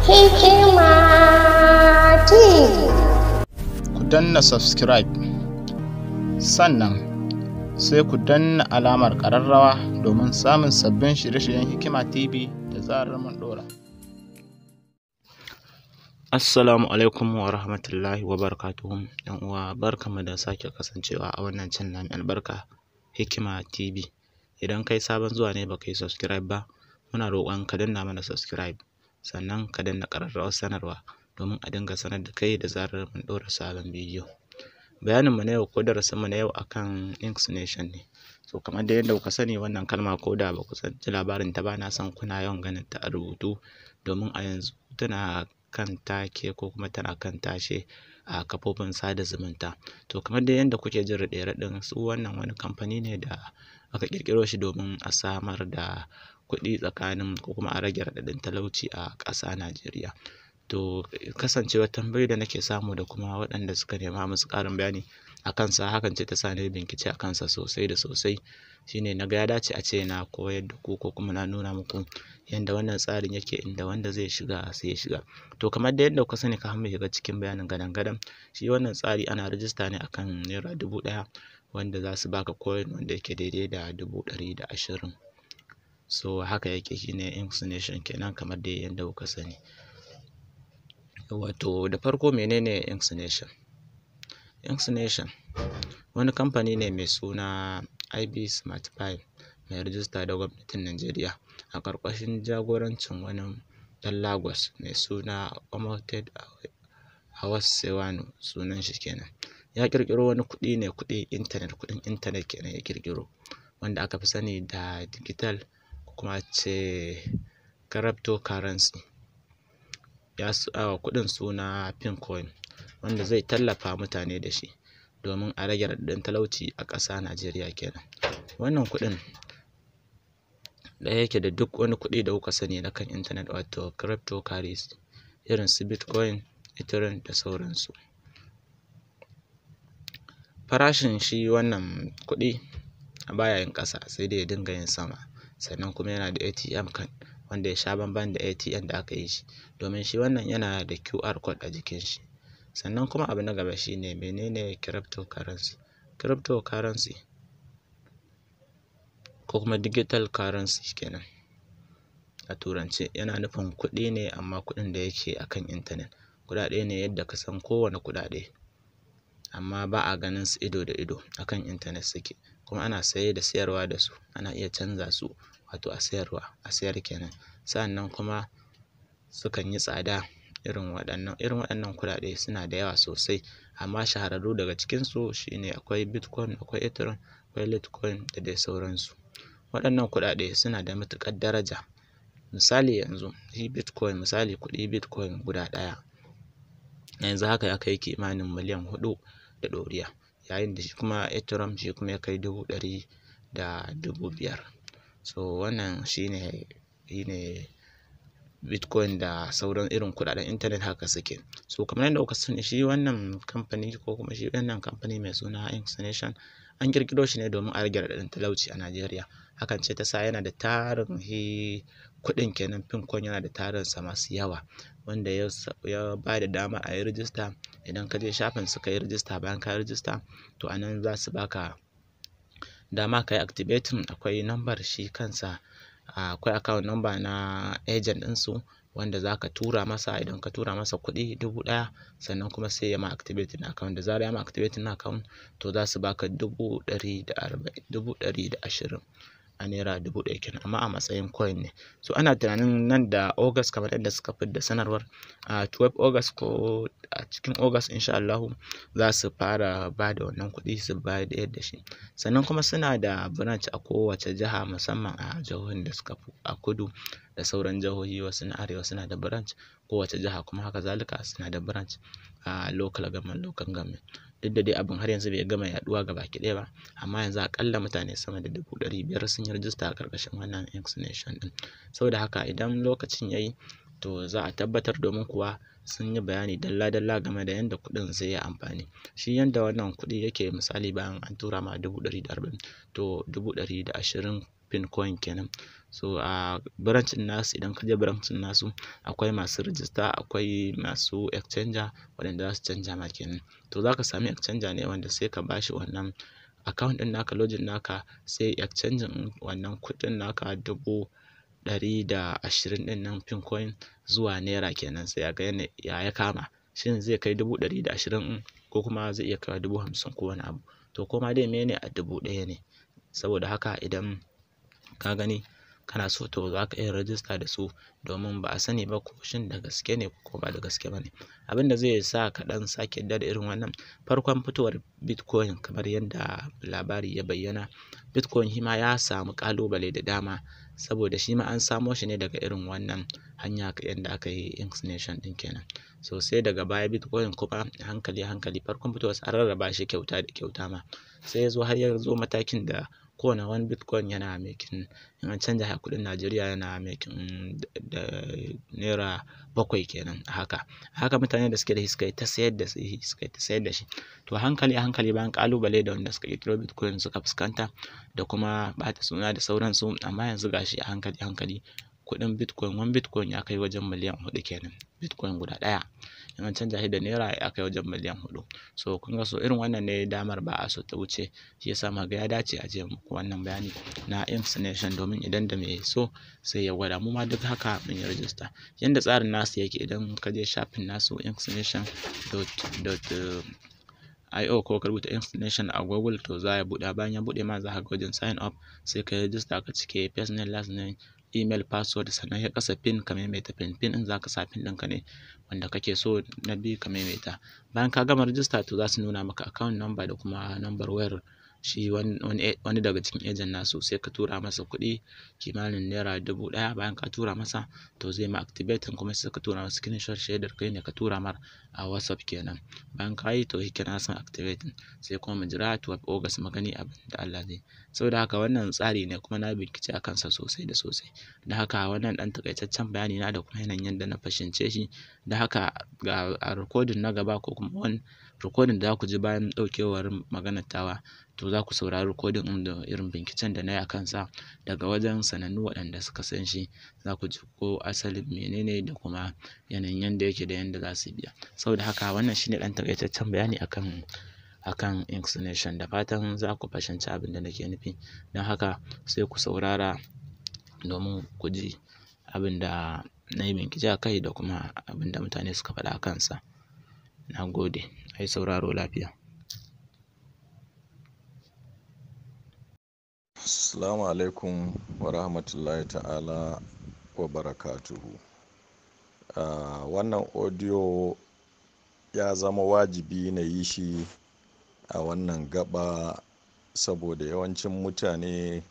Hikima TV. Ku danna subscribe, sannan sai ku danna alamar ƙararrawa domin samun sabbin shirye-shiryen Hikima TV da zarar mun ɗora. Assalamu alaikum wa rahmatullahi wa barakatuhu. ‘Yan uwa, barkanmu da sake kasancewa a wannan channel mai albarka, Hikima TV. Idan kai sabon zuwa ne, baka yi subscribe ba, muna roƙon ka danna mana subscribe, sannan ka danna ƙararrawar sanarwa domin a dinga sanar da kai da zarar mun ɗora sabon bidiyo. Bayaninmu na yau ko darasinmu na yau akan Inksnation ne. So kamar dai yadda kuka sani wannan kalma, ko da ba ku san ji labarin ta ba, na san kuna yawan ganin ta a rubutu, domin a yanzu tana kan take ko kuma tana kan tashe a kafofin sada zumunta. To kamar dai yadda kuke jin raɗe-raɗin su, wannan wani kamfani ne da aka ƙirƙiro shi domin a samar da kuɗi tsakanin ko kuma a rage raɗaɗin talauci a ƙasa Najeriya. To kasancewar tambayoyi da nake samu da kuma waɗanda suka nema musu ƙarin bayani a kansa, hakan ce ta sa na yi bincike a kansa sosai da sosai. Shine na ga ya dace a ce na koyar da ku ko kuma na nuna muku yanda wannan tsarin yake, inda wanda zai shiga sai ya shiga. To kamar dai yadda kuka sani, kafin mu shiga cikin bayanin gadan-gadan, shi wannan tsari ana rijista ne akan ₦1,000, wanda za su baka coin wanda yake daidai da 120,000. So haka yake, shine Inksnation kenan, kamar dai yadda kuka sani. Wato da farko, menene Inksnation? Inksnation wani kamfani ne mai suna IB Smart File, mai rijista da gwamnatin Najeriya, a ƙarƙashin jagorancin wani ɗan Lagos mai suna Omoted Awasewanu, sunan shi kenan. Ya ƙirƙiro wani kuɗi ne, kuɗi intanet, kuɗin intanet kenan ya ƙirƙiro, wanda aka fi sani da digital ko kuma ce cryptocurrency. Ya sa wa kuɗin suna Pinkoin, wanda zai tallafa mutane da shi domin a rage raɗaɗin talauci a ƙasa Najeriya kenan. Wannan kuɗin ɗaya yake da duk wani kuɗi da kuka sani na kan intanet, wato cryptocurrency, irin su Bitcoin, Ethereum da sauransu. Farashin shi wannan kuɗi baya yin ƙasa, sai dai ya dinga yin sama. Sannan kuma yana da ATM card, wanda ya sha bamban da ATM da aka yi shi, domin shi wannan yana da QR code a jikin shi. Sannan kuma abu na gaba shine, menene cryptocurrency? Cryptocurrency ko kuma digital currency kenan a turance, yana nufin kuɗi ne, amma kuɗin da yake akan intanet. Kuɗaɗe ne yadda ka san kowane kuɗaɗe, amma ba a ganin su ido da ido, akan intanet suke, kuma ana saye da sayarwa da su, ana iya canza su, wato a sayarwa, a sayar kenan. Sa'annan kuma sukan yi tsada. Irin waɗannan kuɗaɗe suna da yawa sosai, amma shahararru daga cikinsu shine akwai Bitcoin, akwai Ethereum, akwai Litecoin da dai sauransu. Waɗannan kuɗaɗe suna da matuƙar daraja. Misali yanzu shi Bitcoin, misali kuɗi Bitcoin guda ɗaya yanzu haka ya kai kimanin miliyan 4 da ɗoriya, yayin da shi kuma Ethereum shi kuma ya kai 105,000. So wannan shine Bitcoin da sauran irin kuɗaɗen intanet, haka suke. So kamar yadda kuka sani, shi wannan kamfani ko kuma shi wannan kamfani mai suna Inksnation an ƙirƙiro shi ne domin a rage raɗaɗin talauci a Najeriya. Hakan ce ta sa yana da tarin shi kuɗin kenan, Pinkoin, yana da tarin sa masu yawa, wanda ya ba da dama a yi rijista. Idan ka je shafin su ka yi rijista, bayan ka yi rijista, to a nan za su baka dama ka yi activating. Akwai number shi kansa, akwai account number na agent ɗinsu wanda za ka tura masa. Idan ka tura masa kuɗi 1,000, sannan kuma sai ya ma activating account. Da zarar ya ma activating account, to za su baka 140,000, 120,000 a ₦1,000 kenan, amma a matsayin coin ne. So ana tunanin nan da August, kamar yadda suka fidda sanarwar a 12 August ko a cikin August, insha Allahu za su fara ba da wannan kuɗi, su bayar da shi. Sannan kuma suna da branch a kowace jiha, musamman a jihohin da suka fi a kudu da sauran jihohi wasu na arewa, suna da branch kowace jiha. Kuma haka zalika suna da branch a local government, local government. Duk da dai abin har yanzu bai gama yaɗuwa gabaki ɗaya ba, amma yanzu aƙalla mutane sama da 500,000 sun yi rijista a ƙarƙashin wannan Inksnation ɗin. Saboda haka idan lokacin ya yi, to za a tabbatar, domin kuwa sun yi bayani dalla-dalla game da yadda kuɗin zai yi amfani. Shi yanda wannan kuɗi yake, misali bayan an tura ma 140,000, to 120,000. Pincoin kenan. So a branch ɗin nasu, idan ka je branch ɗin nasu, akwai masu rijista, akwai masu exchanger waɗanda za su canja ma kenan. To za ka sami exchanger ne wanda sai ka bashi wannan account ɗin naka, login naka, sai exchanging wannan kuɗin naka 120,000 ɗin nan Pincoin zuwa naira kenan, sai a ga ya ya kama, shin zai kai 120,000 ko kuma zai iya kaiwa 50,000 ko wani abu. To koma dai mene, a 1,000 ne. Saboda haka idan ka gani kana so, to za ka iya rajista da su, domin ba a sani ba ko shin da gaske ne ko ba da gaske ba ne. Abin da zai sa ka ɗan sake yarda da irin wannan, farkon fitowar Bitcoin, kamar yadda labari ya bayyana, Bitcoin shi ma ya samu ƙalubale da dama, saboda shi ma an samo shi ne daga irin wannan hanya yadda aka yi Inksnation ɗin kenan. So sai daga baya Bitcoin kuma hankali hankali, farkon fitowarsa an rarraba shi kyauta da kyauta ma, sai ya zo har ya zo matakin da kowane wani Bitcoin yana making, in an canja shi kuɗin Najeriya, yana making da naira 7 kenan. Haka haka mutane da suke da shi suka yi ta sayar da shi, suka yi ta sayar da shi. To hankali hankali, bayan ƙalubale da wanda suka ƙirƙiro Bitcoin suka fuskanta da kuma ɓata suna da sauransu, amma yanzu gashi a hankali hankali kuɗin Bitcoin, wani Bitcoin ya kai wajen miliyan 4 kenan. Bitcoin guda ɗaya, in an canja shi da naira, ya kai wajen miliyan 4. So kun ga, so irin wannan ne damar ba a so ta wuce. Shi yasa muka ga ya dace a je muku wannan bayani na Inksnation, domin idan da mai so sai ya gwada. Mu ma duk haka mun yi rajista. Yanda tsarin nasu yake, idan ka je shafin nasu inksnation.dot io, ko ka rubuta Inksnation a Google, to za ya buɗe. Bayan ya buɗe ma, za ka ga wajen sign up, sai ka register, ka cike first name, last name, email, password, sannan ya kasa pin, ka maimaita pin. Pin ɗin za ka sa pin ɗinka ne wanda kake so na biyu ka maimaita. Bayan ka gama register, to za su nuna maka account number da kuma number wayar shi wani daga cikin agent nasu, sai ka tura masa kuɗi kimanin naira 1,000. Bayan ka tura masa, to zai ma activating, kuma sai ka tura masa screenshot, shaidar kai ne ka tura mar a WhatsApp kenan. Bayan ka yi, to shi kenan sun activating. Sai kuma mu jira 12 August mu gani abin da Allah zai. Saboda haka wannan tsari ne, kuma na bincike a kansa sosai da sosai. Da haka wannan ɗan takaitaccen bayani na da kuma yanayin yadda na fahimce shi. Da haka ga a recording na gaba, ko kuma wani recording da za ku ji bayan ɗaukewar maganar tawa, to za ku saurari recording ɗin da irin binciken da na yi a kansa daga wajen sanannu waɗanda suka san shi. Za ku ji ko asalin menene da kuma yanayin yanda yake da yanda za su biya. Saboda haka wannan shine ɗan takaitaccen bayani akan Inksnation. Da fatan za ku fahimci abin da nake nufi. Don haka sai ku saurara domin ku ji abin da na yi bincike a kai da kuma abin da mutane suka faɗa a kansa. Na gode, a yi sauraro lafiya. Assalamu alaikum wa rahmatullahi ta'ala wa barakatuhu. Wannan audio ya zama wajibi na yi shi a wannan gaba, saboda yawancin mutane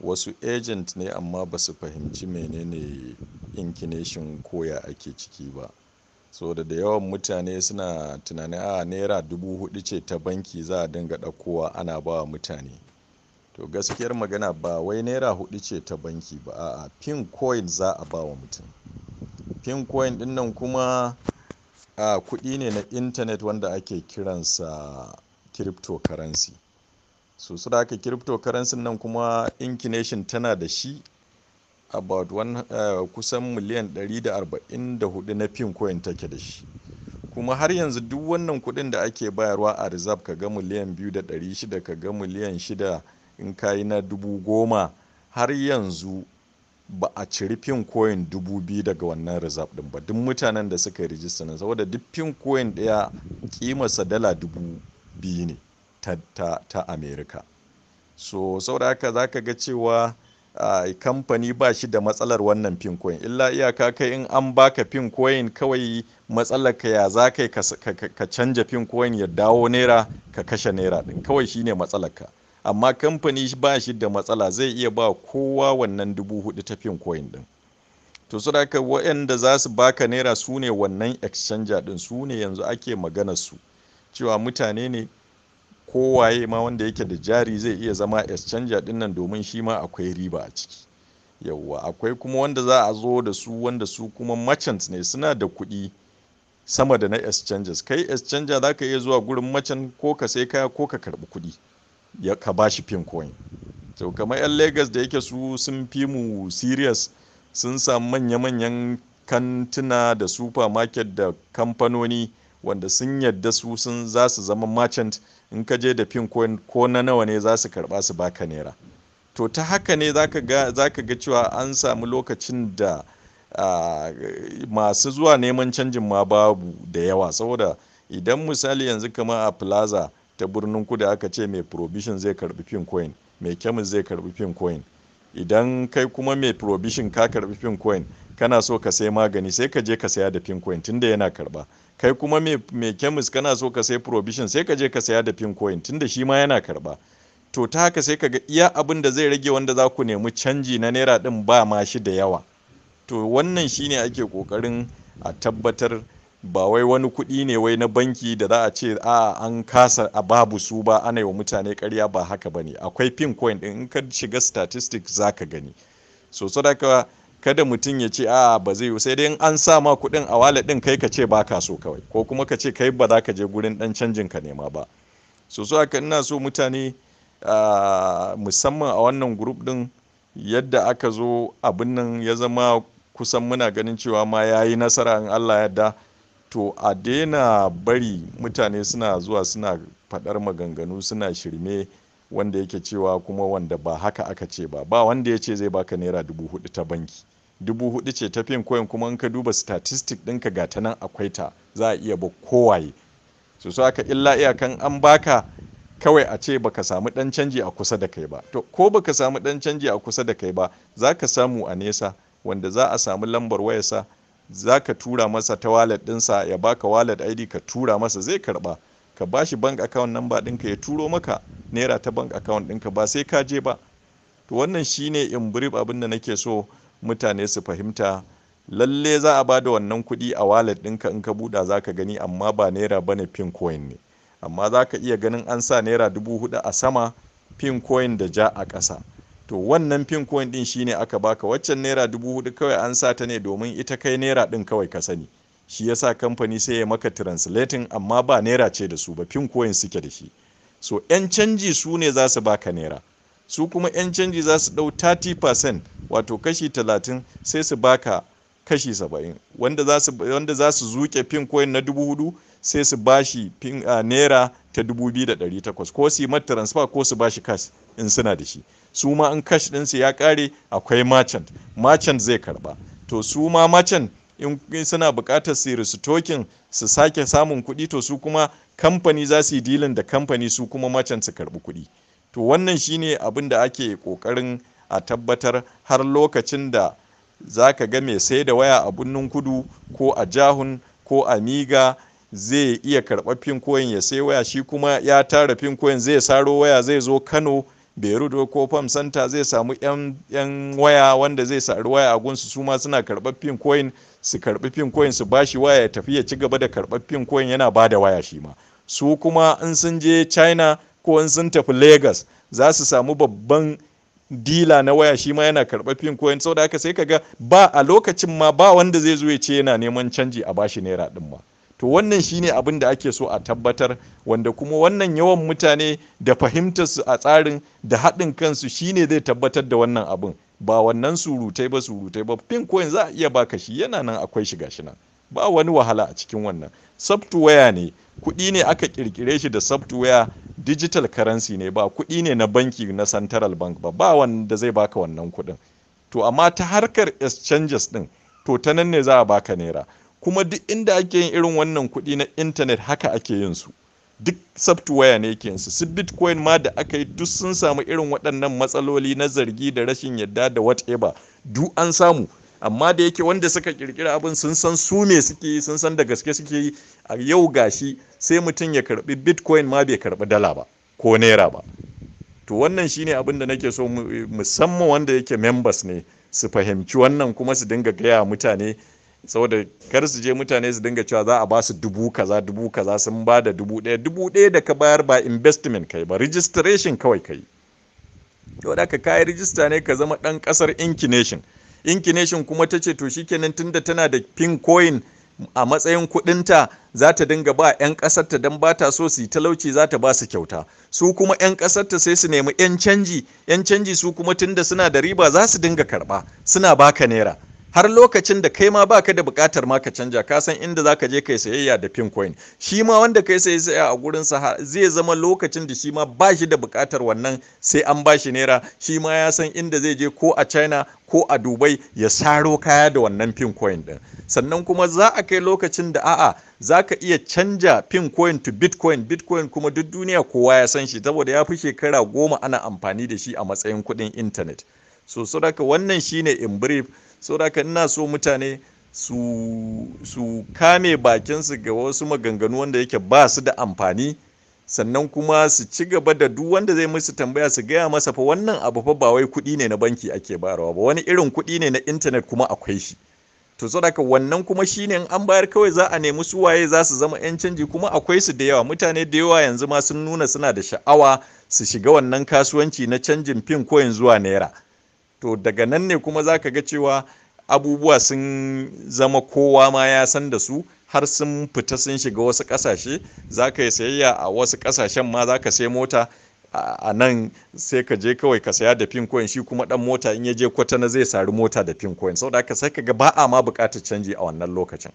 wasu agent ne amma ba su fahimci menene Inkination ko ya ake ciki ba. Saboda da yawan mutane suna tunanin a naira 4,000 ce ta banki za a dinga ɗaukowa ana ba wa mutane. To gaskiyar magana, ba wai naira 4 ce ta banki ba, a'a, Pin coin za a ba wa mutum. Pin coin ɗin nan kuma a kuɗi ne na intanet wanda ake kiransa cryptocurrency. So da haka cryptocurrency nan kuma Inkination tana da shi about one, kusan miliyan 144 na Pin coin take da shi. Kuma har yanzu duk wannan kuɗin da ake bayarwa a reserve, ka ga miliyan 2.600, ka ga miliyan 6 in ka yi na 10,000, har yanzu ba a ciri Pin coin 2,000 daga wannan reserve din ba, duk mutanen da suka yi rijista nan, saboda duk Pin coin ɗaya kimarsa dala 2,000 ne ta America. So saboda haka za ka ga cewa kamfani ba shi da matsalar wannan Pin coin, illa iyaka kai in an baka Pin coin, kawai matsalar ka ya za kai ka canja Pin coin ya dawo naira, ka kashe naira din, kawai shine matsalar ka. Amma kamfani ba shi da matsala, zai iya ba kowa wannan 4,000 ta Pin coin din. To su haka waɗanda za su baka naira su ne wannan exchanger din, su ne yanzu ake maganar su, cewa mutane ne kowaye ma wanda yake da jari zai iya zama exchanger din nan, domin shi ma akwai riba a ciki. Yauwa, akwai kuma wanda za a zo da su, wanda su kuma merchants ne, suna da kuɗi sama da na exchanges. Kai exchanger za ka iya zuwa gurin merchant ko ka sai kaya ko ka karɓi kuɗi ya ka bashi Pin coin. To kamar 'yan Lagos da yake su sun fi mu serious, sun samu manya-manyan kantuna da supermarket da kamfanoni wanda sun yadda su sun za su zama merchant. In ka je da pin coin ko na nawa ne, za su karba su baka naira. To ta haka ne za ka ga cewa an samu lokacin da masu zuwa neman canjin ma babu da yawa. Saboda idan misali yanzu kamar a plaza ta Birnin Kudu aka ce mai provision zai karbi pin coin, mai kemis zai karbi pin coin, idan kai kuma mai provision ka karbi pin coin, kana so ka sai magani, sai ka je ka saya da pin coin tunda yana karba. Kai kuma mai kemis kana so ka sai provision, sai ka je ka saya da pin coin tunda shi ma yana karba. To ta haka sai ka ga iya abin da zai rage wanda za ku nemi canji na naira din ba ma shi da yawa. To wannan shine ake kokarin a tabbatar, ba wai wani kuɗi ne wai na banki da za a ce a an kasa a babu su ba, ana yi wa mutane ƙarya. Ba haka ba ne. Akwai pin coin ɗin, in ka shiga statistics za ka gani. So sadaka kada mutum ya ce a ba zai yi, sai dai in an sa ma kuɗin a wallet ɗin, kai ka ce ba ka so kawai, ko kuma ka ce kai ba za ka je gurin ɗan canjin ka nema ba. So haka ina so mutane, musamman a wannan group ɗin, yadda aka zo abin nan ya zama kusan muna ganin cewa ma ya yi nasara in Allah yadda, to a daina bari mutane suna zuwa suna faɗar maganganu, suna shirme wanda yake cewa kuma wanda ba haka aka ce ba. Ba wanda ya ce zai baka naira 4,000 ta banki, 4,000 ce ta pin coin. Kuma in ka duba statistic ɗinka, ga ta nan akwai ta, za a iya ba kowaye. So aka illa iyakan an baka kawai a ce baka samu dan canji a kusa da kai ba. To ko baka samu dan canji a kusa da kai ba, za ka samu a nesa wanda za a samu lambar wayarsa, za ka tura masa ta wallet ɗinsa, ya baka wallet ID, ka tura masa, zai karba. Ka bashi bank account number ɗinka, ya turo maka naira ta bank account ɗinka, ba sai ka je ba. To wannan shine in brief abin da nake so mutane su fahimta. Lalle za a bada wannan kuɗi a wallet ɗinka, in ka buɗa za ka gani, amma ba naira bane, pin coin ne. Amma za ka iya ganin an sa naira 4,000 a sama, pin coin da ja a ƙasa. To wannan pin coin ɗin shine aka baka. Waccan naira 4,000 kawai an sa ta ne domin ita kai naira ɗin kawai ka sani, shi yasa kamfani sai ya maka translating, amma ba naira ce da su ba, pin coin suke da shi. So 'yan canji su ne za su baka naira. Su kuma 'yan canji za su ɗau 30%, wato kashi 30, sai su baka kashi 70. Wanda za su zuke pin coin na 4,000, sai su bashi pin naira ta 2,800, ko su yi mata transfer ko su bashi cash in suna da shi. Su ma in cash ɗinsu ya ƙare, akwai merchant, merchant zai karba. To su ma merchant in suna buƙatar su restocking su sake samun kuɗi, to su kuma kamfani za su yi dealing da kamfani, su kuma merchant su karɓi kuɗi. To wannan shine abin da ake ƙoƙarin a tabbatar har lokacin da za ka ga mai sai da waya a Birnin Kudu ko a Jahun ko a Miga zai iya karɓar pin coin ya sai waya. Shi kuma ya tara pin coin, zai saro waya, zai zo Kano, Beirut ko Farm Center, zai samu yan waya wanda zai sari waya a gunsu, su ma suna karɓar pin coin, su karɓi pin coin su bashi waya, ya tafi ya ci gaba da karɓar pin coin yana ba da waya shi ma. Su kuma in sun je China ko in sun tafi Lagos, za su samu babban dealer na waya, shi ma yana karɓar pin coin. Saboda haka sai kaga ba a lokacin ma ba wanda zai zo ya ce yana neman canji a bashi naira din ma. To wannan shine abin da ake so a tabbatar, wanda kuma wannan yawan mutane da fahimtar su a tsarin da haɗin kansu shine zai tabbatar da wannan abin, ba wannan surutai ba, surutai ba. Pin coin za a iya baka shi, yana nan akwai shi, gashi nan, ba wani wahala a cikin wannan. Software ne, kuɗi ne aka kirkire shi da software, digital currency ne, ba kuɗi ne na banki na central bank ba, ba wanda zai baka wannan kuɗin. To amma ta harkar exchanges ɗin, to ta nan ne za a baka naira. Kuma duk inda ake yin irin wannan kuɗi na intanet, haka ake yin su, duk software ne yake yin su. Su bitcoin ma da aka yi, duk sun samu irin waɗannan matsaloli na zargi da rashin yadda da whatever, duk an samu. Amma da yake wanda suka kirkira abin sun san su me suke yi, sun san da gaske suke yi. A yau gashi sai mutum ya karbi bitcoin ma bai karbi dala ba ko naira ba. To wannan shine abin da nake so musamman wanda yake members ne su fahimci wannan, kuma su dinga gaya mutane, saboda kar su je mutane su dinga cewa za a ba su dubu kaza, dubu kaza, sun ba da 1,000. 1,000 da ka bayar ba investment kai ba, registration kawai kai. To da ka kayi rijista ne ka zama ɗan ƙasar Inkination. Inkination kuma ta ce to shikenan, tunda tana da pin coin A matsayin kuɗinta za ta dinga ba 'yan ƙasarta don ba ta so su yi talauci, za ta ba su kyauta. Su kuma 'yan ƙasarta sai su nemi 'yan canji. 'Yan canji su kuma, tunda suna da riba, za su dinga karɓa suna baka naira, har lokacin da kai ma baka da buƙatar ma ka canja, ka san inda zaka je kai sayayya da Pincoin. Shi ma wanda kai sayayya a gurin sa, zai zama lokacin da shi ma ba shi da buƙatar wannan sai an ba shi naira. Shi ma ya san inda zai je, ko a China ko a Dubai, ya saro kaya da wannan Pincoin din. Sannan kuma za a kai lokacin da a'a, za ka iya canja Pincoin to Bitcoin. Bitcoin kuma duk duniya kowa ya san shi, saboda ya fi shekara 10 ana amfani da shi a matsayin kuɗin intanet. So saboda wannan shine in brief. Saboda ina so mutane su kame bakinsu ga wasu maganganu wanda yake ba su da amfani. Sannan kuma su ci gaba da, duk wanda zai musu tambaya, su gaya masa fa wannan abu fa ba wai kuɗi ne na banki ake bayarwa ba, wani irin kuɗi ne na intanet kuma akwai shi. To saboda wannan kuma shine, in an bayar kawai za a nemi su waye za su zama 'yan canji, kuma akwai su da yawa. Mutane da yawa yanzu ma sun nuna suna da sha'awa su shiga wannan kasuwanci na canjin Pincoin zuwa naira. To daga nan ne kuma za ka ga cewa abubuwa sun zama kowa ma ya san da su, har sun fita sun shiga wasu ƙasashe. Za ka yi sayayya a wasu ƙasashen ma, za ka sai mota a nan, sai ka je kawai ka saya da Pincoin. Shi kuma dan mota in ya je Kwatano zai sari mota da Pincoin. Saboda haka sai ka ga ba a ma buƙatar canji a wannan lokacin.